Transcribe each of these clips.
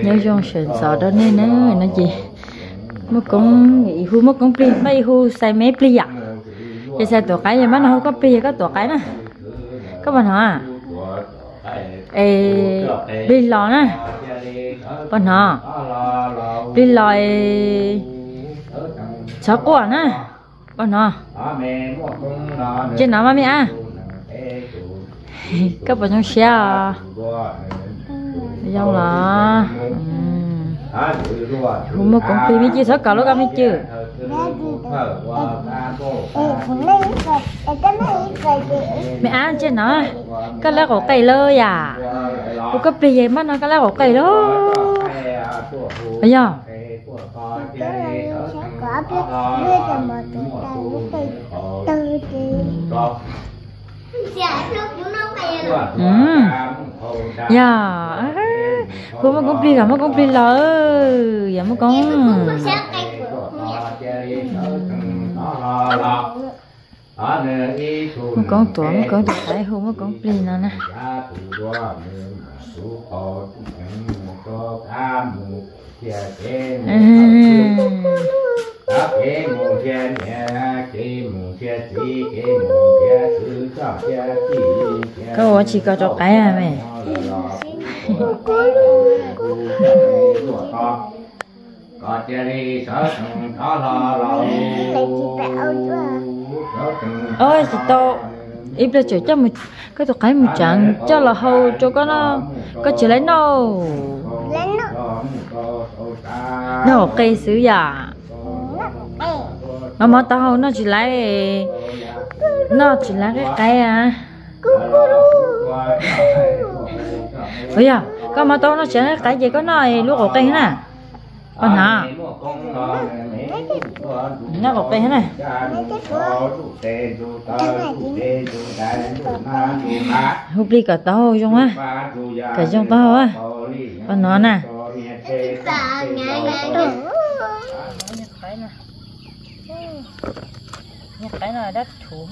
Nyob zoo sawv ntxov rau nej na, no ces Muaj Koob, hu Muaj Koob plig, maj ib hu xais me plig yom. Ces xais tuam qaib, yog maj no hu koj plig, yog koj tuam qaib na. Koj puas hnov? Es plig los na. Puas hnov? Plig los es txhob quaj na. Puas hnov? Cia hnov mas me ab. Koj puas zoo siab os? Zoo los. Hu Muaj Koob plig, me cim txhob kov lub koj me cim. Me ab, cia hnov, koj laib qaum qe lawm yam. Hu koj plig ces maj no koj laib qaum qe lawm. Yog. Yog, hu Muaj Koob plig kom Muaj Koob plig los, yog Muaj Koob. Muaj Koob tuav, Muaj Koob tuav qaib, hu Muaj Koob plig no na. Koj ua tsis koj rau qaib me. Tsis tau, ib pliag tseem coj mus, koj tus qaib mus tsev coj los hau rau koj noj, koj tsis laib noj. Noj qaum qe xwb yam. Mov mov taub hau noj tsis laib, noj tsis laib qe qaib a. Ua yog koj mov taub hau noj tsis laib qe qaib ces koj noj lub qaum qe na. Koj hnov? Noj qaum qe na. Hu plig kom taub hau zoo a, kom zoo taub hau a. Koj hnov na. Qaib no dab thuv.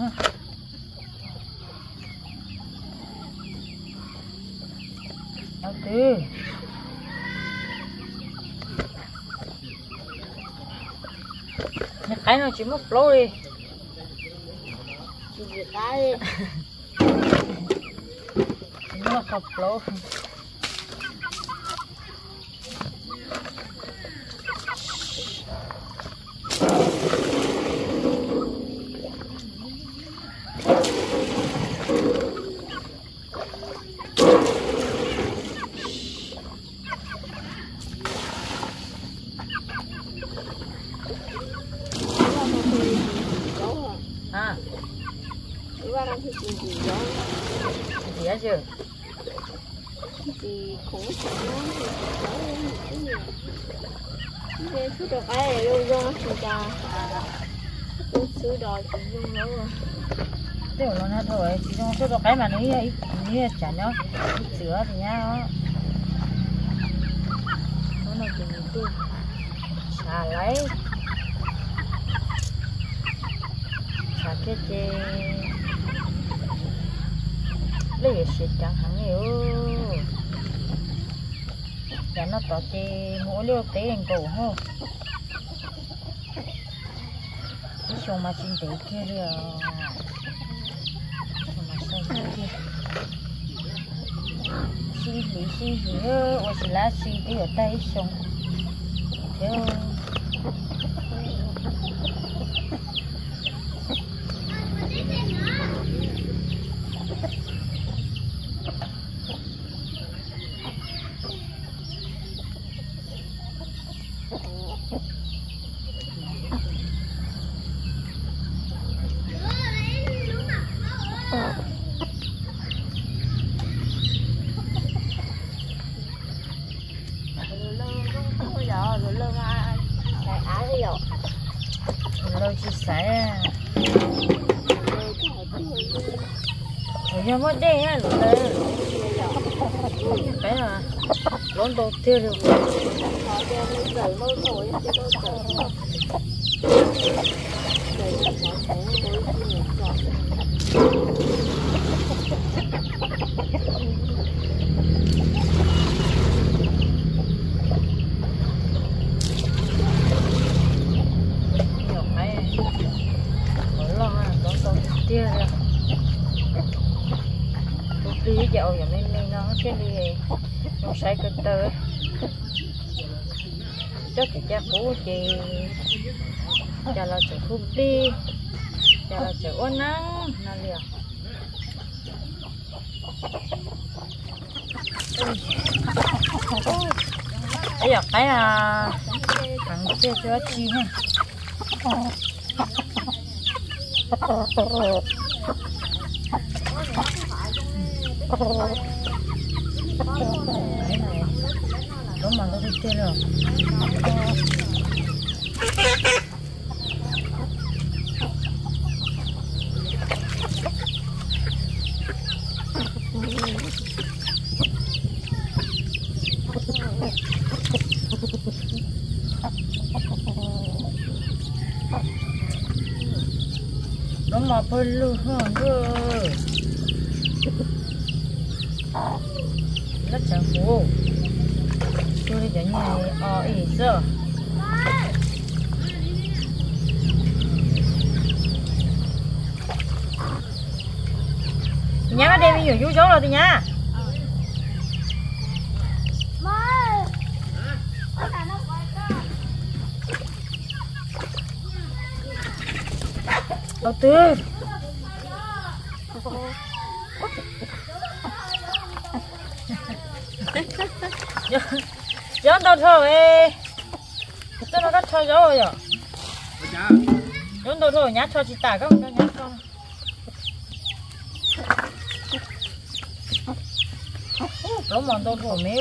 Twb, niag qaib no tsis muaj plaub li. Tsis muaj qhov plaub. Ntxiv, xwb rau qaib zoo zoo tsis cas, xwb do tsis zoo lawm. Tej zaum los nag dhau tsis zoo xwb rau qaib mas nws yog tsam nyob ib txwm os tus nyab os. Hnub no ces nws ntuj tshav lawm, tshav kiag ces lej yuav siav ceev heev li. Yav no tod ces mus ua liaj ua teb nkaus hos. Ib xyoo mas tsis ntev kiag li os. Sib hlis sib hlis ua tsis laib tsi twb yuav tag ib xyoo thiab. Lawv tsis xaiv. Yog muaj dej lawv, peb lub ntau tiag li. Ntxawm ntau thaum ntxawm ntau thaum ntxawm ntau thaum. Tus plig ces au yog me me no thiaj li zoo saib kawg taw. Coj tseem cai qub ces cas los tseem hu plig, cas los tseem ua neeb no li os. Yog qaib heev tiag tsis dab tsi na. Lub mos ntau tiag tiag li. Lub mos pawg lug hwj ntuj. Lab tseem huv, tsuag li cov nyuag o ib xwb. Tis nyab, koj de me nyuam yub zaub los tis nyab. Hauv twg? Zaub ntau dhau, tuaj no koj rho zaub yom? Zaub ntau dhau nyab rho tsis tas, koj mus rau nyab rho. Lub mos ntau dhau me.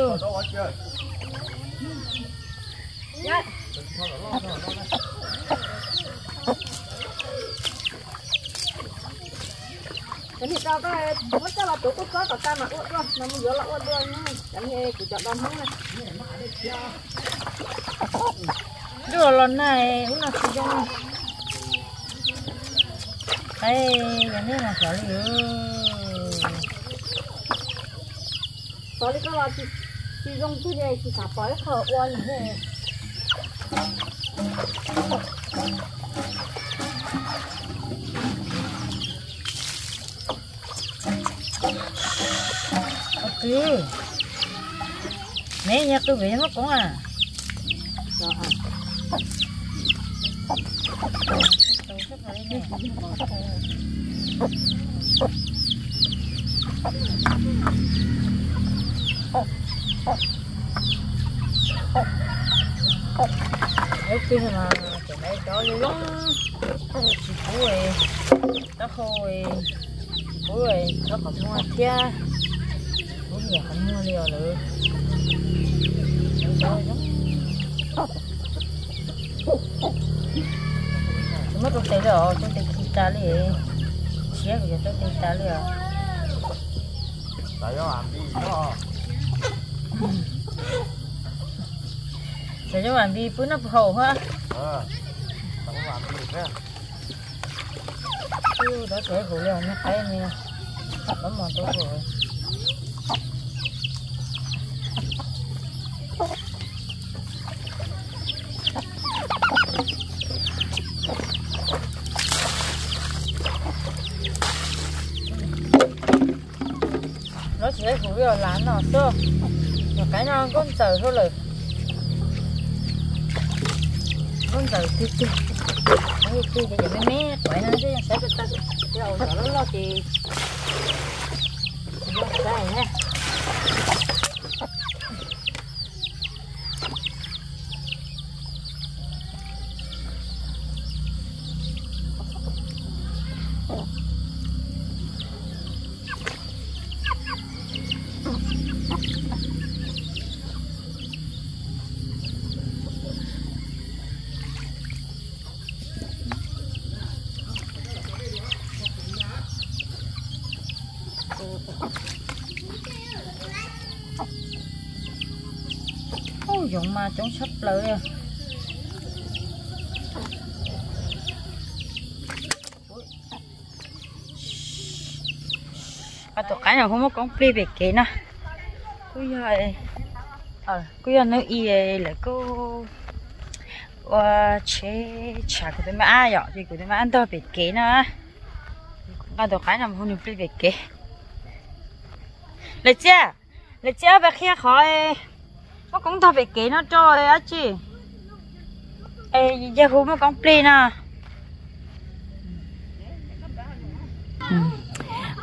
Cov niag do koj muab coj los tuav kua txob kom tag mas ua dua, mas mus yuav los ua dua, cov niag kuv cov do Hmoob na. Dua los nag ub no tsis zoo. Qaib, yog nej mas xyov li. Xyov li koj los tsis zoo kiag li, tsis xav pom ib qho ua li. Ua kwv, neb yog qw pem yog muab koob a? Ib tug mas cov ntais cov zoo zoo, tsis pub taub hau, tsis pub rhaub qhov muag thiab, pub nyiam qhov muag li os lawm. Tsis muab rau tes li os, rau tes khi tas li. Siab kuv cov rau tes tas li os. Xyov zoo vam npis pub noj puas haum hab. Rov tsev hum li os, me qaib me, lub mos ntau dhau. Lov tsis hum li os, lav no xwb. Nyuam qaib no nkauj ntxawm dhau lawm. Nkauj ntxawm tiag tiag. Nkauj tiag ces cov me me quav no xwb, yog saib tag, yog cov loj loj ces tsis zoo saib na. Ub, yoov mas coob tshaj plaws li. Tus qaib no kuj muab koob plig pem kev no. Kuj yog, kuj yog hnub ib lawv kuj ua tsheb tshav kuv tus me ab yom, ces kuv tus me ab ntog pem kev no. Kuv Tus qaib no hu nws plig pem kev. Lawv txiaj, lawv txiaj peb qhia qhov muaj koob tog pem kev no rau dab tsi? Yawg hu muaj koob plig no.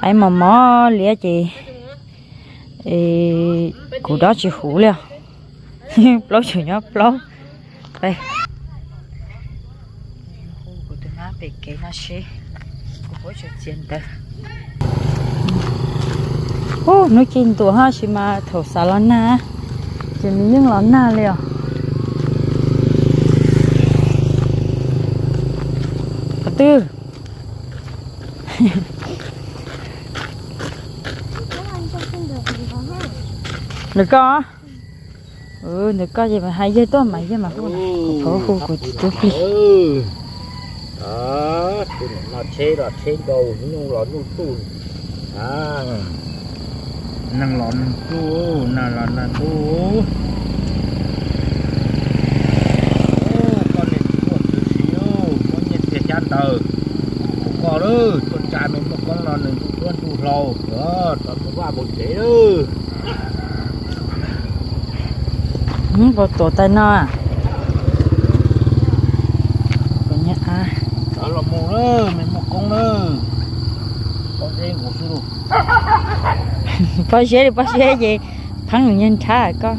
Qaib mos mos liab ces kuv dob tsis huv li os. Plaub tseem nyob plaub. Hu kuv tus nab pem kev no seb kuv puas tsuas txiav ntawv. Ub, hnub ci ntuas hab sis mas thaum xav los nag ces nws yeej los nag li os. Qhov twg? Ntawm koj? Ntawm koj ces mas hais yawg tuaj mas yawg mas hu na, kuv pab hu kuv tus tub plig. Tus niam no tsheb los tsheb nkaus, nyuj los nyuj tuj, neeg los neeg tuj, nag los nag tuj. Koj niag tsis muaj txwv siv, muab nyiaj txiag xyab ntawv rau koj lawm, tuaj tsa me muaj koob no nws ntuj duab ntuj hlau, rov tus vaj npau tsev lawm. Npau tuam tais no. Rov los mus lawm, me muaj koob lawm. Pob zeb nkaus xwb lauj. Pob zeb li pob zeb ces pheeb nws nrhab koj.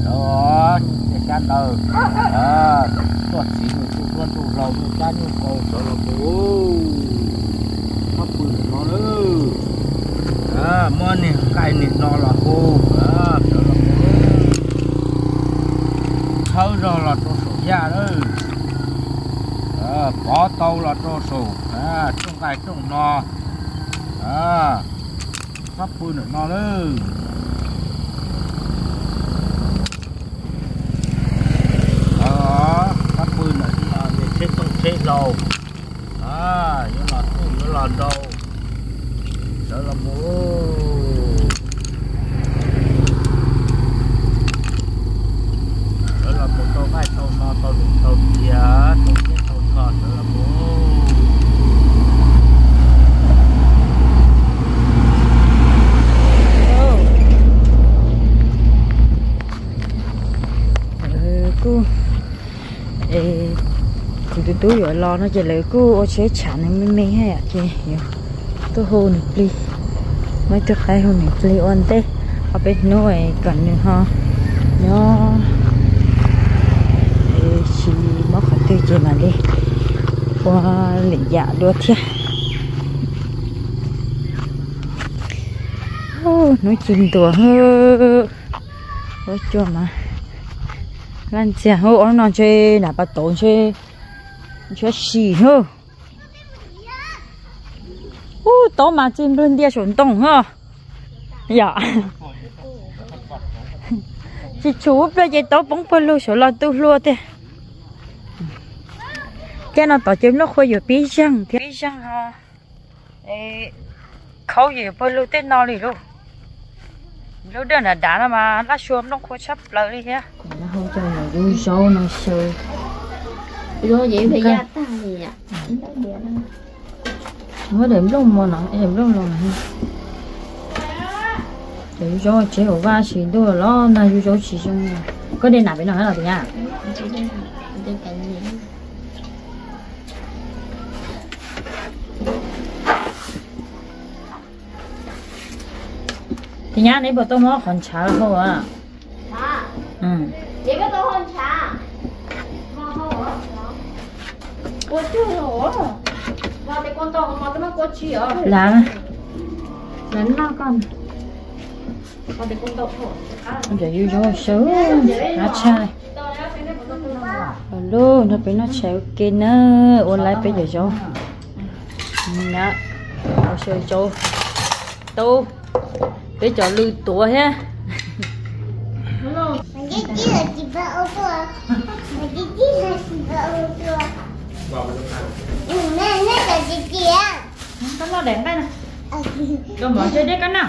Cov xyab ntawv, tuaj txiv nws ntuj duab ntuj hlau nyuj cab nyuj qau sawv los mus. Txhob pw ntawm no lawm. Muab niag nqaij niag no los hu, sawv los mus. Thawb zog los rau saum yaj lawm. Pov tau los rau saum rooj nqaij rooj hno. Txhob pw ntawm no lawm. Txhob pw ntawm no, tsheb tooj tsheb hlau yuav los tuj yuav los nrau. Sawv los mus. Sawv los mus tau nqaij tau no tau lwm tau tiav tau tiab tau tho sawv los mus. Kuj, kuv tus tub yuav los no ces lawv kuj ua tsheb tshav nws me me thiab ces yuav tuaj hu nws plig. Muaj ib tug qaib hu nws plig ua ntej, ho peb hnub kom nws ho nyob, tsis mob qhov twg ces mam li ua lwm yam dua thiab. Hnub ci ntuas, ua cua mas laj ntxiag, ob no ntshe nam pas tauv ntshe ntshe sim hub. Ub, taub mas txij nplawg ntiaj saum ntoo hos. Yom, tsis tshum ub pliag ces taub poob pawg lug saum los tu hlua tiag. Caj no tod ces nplooj qhuav yuav pib zeeg thiab, pib zeeg ho khaub yuav pawg lug tej no li lauj. Lub dej nram dav no mas laj sua nplooj qhuav tshaj plaws li thiab. Yus zaub no xyaw, muab daim nplooj no, daim nplooj los, ces yus zaub tsev hauv vaj tsis ntuj los nag yus zaub tsis zoo. Koj de nam pem no los tias nyab. Tias nyab, neb puas tau muab qhov ntshav hau a? Lav, lav noj koj. Yus zaub xyaw, av tshaj li. Lub nrog peb noj tshais ua ke na, ua laiv peb cov zaub. Xyaw zaub, tau peb cov lw tuav thiab. Koj noj daim nqaij no. Koj mov ntshe deb koj noj.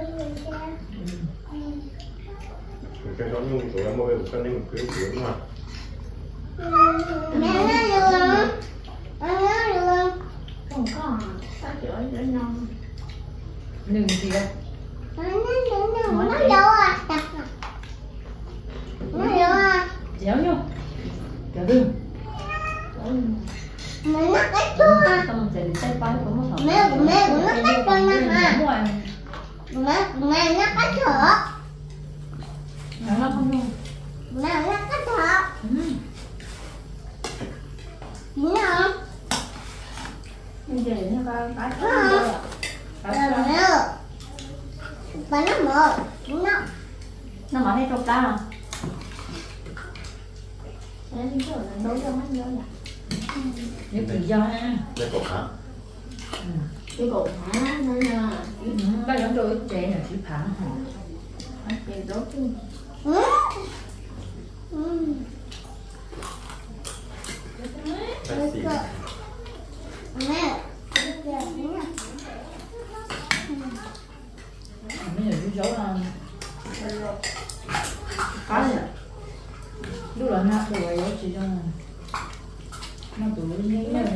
Mus coj tau nyuj tus muaj peb tus txoj neeb mus kwv tus no. Nws tias, cov nyuj, cov twg? Tau mus txev nws tej pab, kuv muab thaum muaj. Noj mov thiab rau plab. Neb kis yog, neb kaum hav, neb kaum hav, npaj yob rau ib tsev nws tsis phav. Me nyuam zaub no qab, lub los nag tus los yuav tsis zoo, noj tus lub neb neb.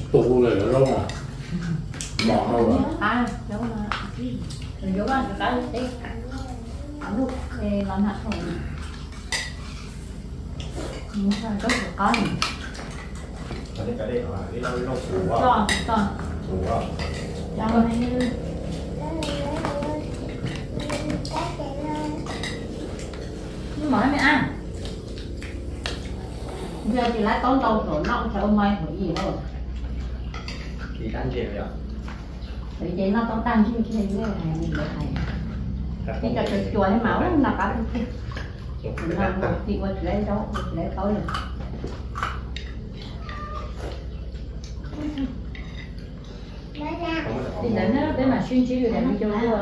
Tsis tu lawm zaub no, mos no lawm. Qab zaub no, nws yuav vaj tsis qab teb, lub los nag dhau. Mus txog tsob tsis qab. Tso, tso. Mov me ab, yog tsis laib taub ntau thaum noj thaum ua mai thaum ib lauj. Ces noj taub tag ntsig thiaj li hais li lawv hais. Ib co cua cua thiab mas ub noj qab tiag tiag. Tim ua tsis laib zaub ua tsis laib taub li. Li ntawd na peb mam sib ntsib lwm daim video dua.